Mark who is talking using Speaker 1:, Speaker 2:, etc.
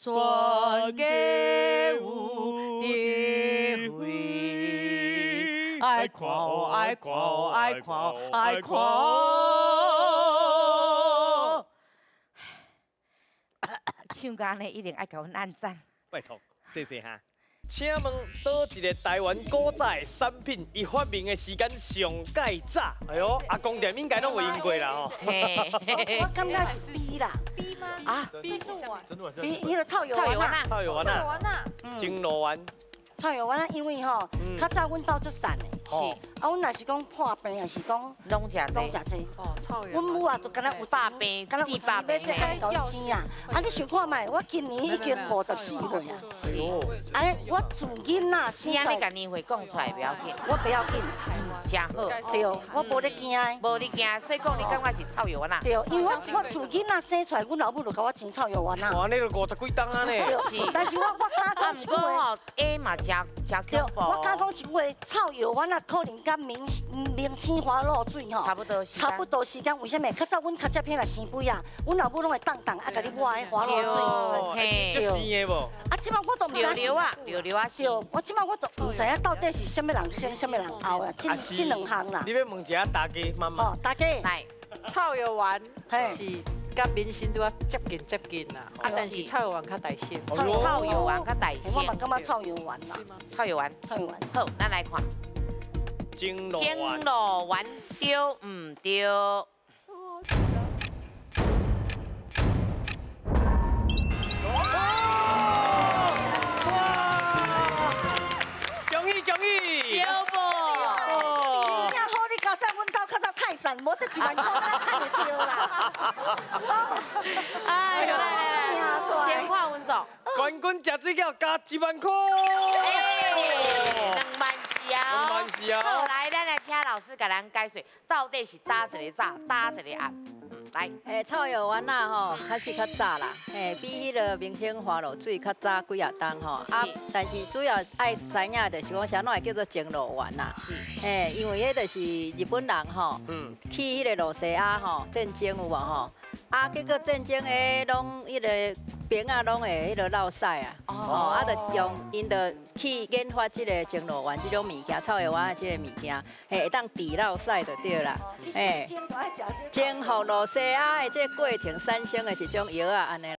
Speaker 1: 全家有智慧。愛看哦，愛看哦，愛看哦，愛看哦。唱歌呢，一定愛共阮按讚。
Speaker 2: 拜託，謝謝哈。請問佗一个台灣古早的產品，伊發明的時間上蓋早？哎喲，阿公店應該攏有用過啦吼。
Speaker 3: 我感覺是 B 啦。
Speaker 4: B 嗎？
Speaker 1: 啊
Speaker 4: ，B 是什麼？
Speaker 3: B 彼个臭藥丸啊。
Speaker 2: 臭藥丸啊。蒸露丸。
Speaker 3: 臭藥丸啊，因為吼，較早阮兜足散的。是。啊，阮若是講破病，還是講
Speaker 1: 攏食
Speaker 3: 攏食這。
Speaker 4: 哦，臭藥。
Speaker 3: 阮母啊，就敢若有
Speaker 1: 百病，
Speaker 3: 敢若有錢買這愛交錢啊。啊，你想看覓？我今年已經54歲啊。
Speaker 2: 是。
Speaker 3: 啊，我自囡仔生出來。
Speaker 1: 你共年歲講出來不要緊。
Speaker 3: 我不要緊。
Speaker 1: 真好。
Speaker 3: 對，我無咧驚的。
Speaker 1: 無咧驚，所以講你感覺是臭藥丸啊？
Speaker 3: 對，因為我自囡仔生出來，阮老母就共我煎臭藥丸啊。
Speaker 2: 哇，你都50幾冬啊呢？
Speaker 1: 是。
Speaker 3: 但是我敢講一句話。
Speaker 1: 啊，毋過吼，A 嘛真真恐怖。
Speaker 3: 我敢講一句話，臭藥丸啊，可能佮明星花露水吼，
Speaker 1: 差不多
Speaker 3: 差不多時間。為啥物？較早阮較早片若生肥啊，阮老母攏會當當啊，共你抹彼花露水。
Speaker 1: 嘿，
Speaker 2: 足生的無？
Speaker 3: 啊，這擺我都毋知。
Speaker 1: 溜啊，溜溜啊，
Speaker 3: 對，我這擺我都毋知影到底是啥物人先，啥物人後啊，這兩項啦。
Speaker 2: 你欲問一下大家媽媽。
Speaker 3: 哦，大家。
Speaker 1: 來，
Speaker 5: 臭藥丸是佮明星拄仔接近接近啦，啊，但是臭藥丸較大聲。
Speaker 1: 臭藥丸較大聲。
Speaker 3: 我嘛感覺臭藥丸啦。
Speaker 1: 臭藥丸，
Speaker 3: 臭藥丸。
Speaker 1: 好，咱來看。
Speaker 2: 蒸露
Speaker 1: 蒸露丸對毋對？
Speaker 2: 哇！恭喜恭喜！
Speaker 1: 對無？
Speaker 3: 真正好，你較早阮兜較早泰山，無這1萬塊，咱趁會著啦。
Speaker 1: 哎呦，來來來，先看分數。
Speaker 2: 冠軍食水餃加1萬塊。
Speaker 1: 2萬4啊！2
Speaker 2: 萬4啊！
Speaker 1: 好，來，咱來請老師共咱解說，到底是佗一個早，佗一個暗。來，
Speaker 6: 臭藥丸仔吼，確實較早啦，嘿，比彼个明星花露水較早幾仔冬吼。啊，但是主要愛知影就是講，啥物會叫做蒸露丸啦？嘿，因為彼就是日本人吼，去彼个露西亞吼戰爭有無吼？啊，結果戰爭彼攏彼个兵仔攏會彼个落屎啊，哦，啊，就用𪜶就去研發這个蒸露丸這種物件，臭藥丸的這个物件，嘿，會當治落屎就對啦，嘿，征服露西亞的這個過程產生的一種藥仔按呢。